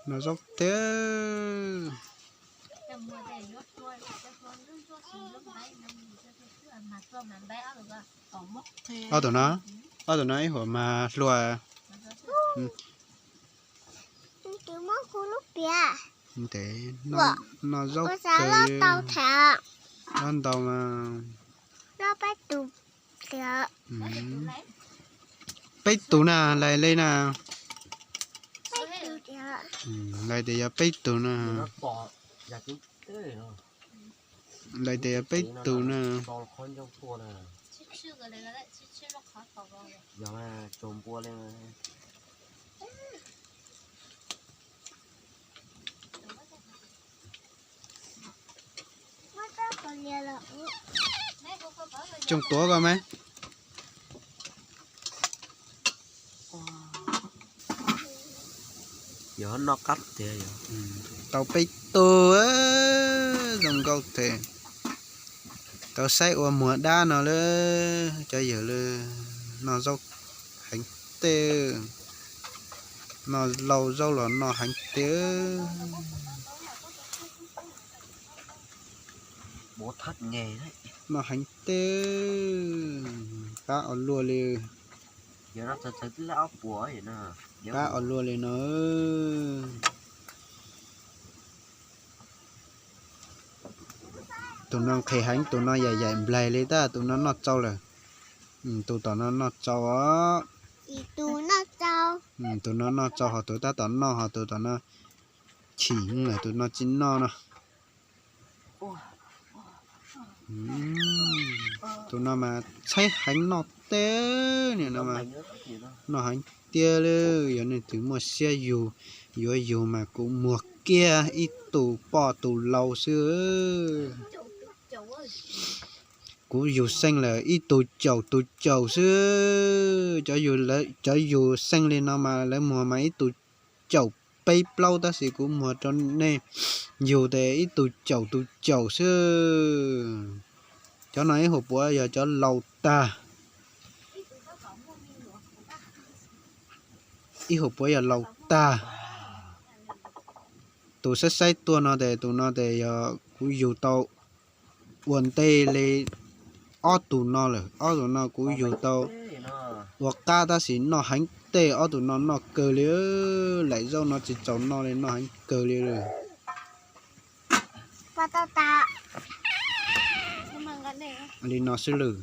No zaub tiag. Ob tug no, ob tug no ib huam mas hlua. Ntev, no zaub kawg, loj ntau mas. Peb tus na, lais li na. Lais tias yog peb tus na. Lais tias yog peb tus na. Tsoom tuav ko mas. Yog noj qab tiag. Tau peb tug, zoo nkauj tiag. Tau saib ua muag dab no lawm cov yawg lawm. Noj zaub heev tiag. Noj lauj zaub los noj heev tiag. Noj heev tiag. Qab ua luaj li. Qab ua luaj li no. Tus no nqhis heev, tus no yaim yaim nplaig li tab tus no noj tsau lawm. Tus tom no noj tsau os. Tus no noj tsau ho tus tab tom noj ho tus tom no chim lawm tus no tsis noj no. Tus no mas tshaib heev noj teb, nim no mas noj heev tiag li. Yog leej twg muaj siab yug, yuav yug mas kuv muag kiag ib tus poj tus lau xwb. Kuv yug xeej lawm ib tus caum tus caum xwb. Cov yug xeej li no mas lawv muag mas ib tus caum peb plaub tab sis kuv muag rau nej yug tes ib tus caum tus caum xwb. Cov no ib huam puav yog cov laus tag. Ib huam puav yog laus tag. Tus saib saib tuaj no tes tus no tes yog kuv yug tau ua ntej li ob tug no lawm. Ob tug no kuv yug tau ua qab tab sis noj heev tiag, ob tug no noj kawg li. Laim zaub no tsis txaus noj li, noj heev kawg li. Li no xwb lawm.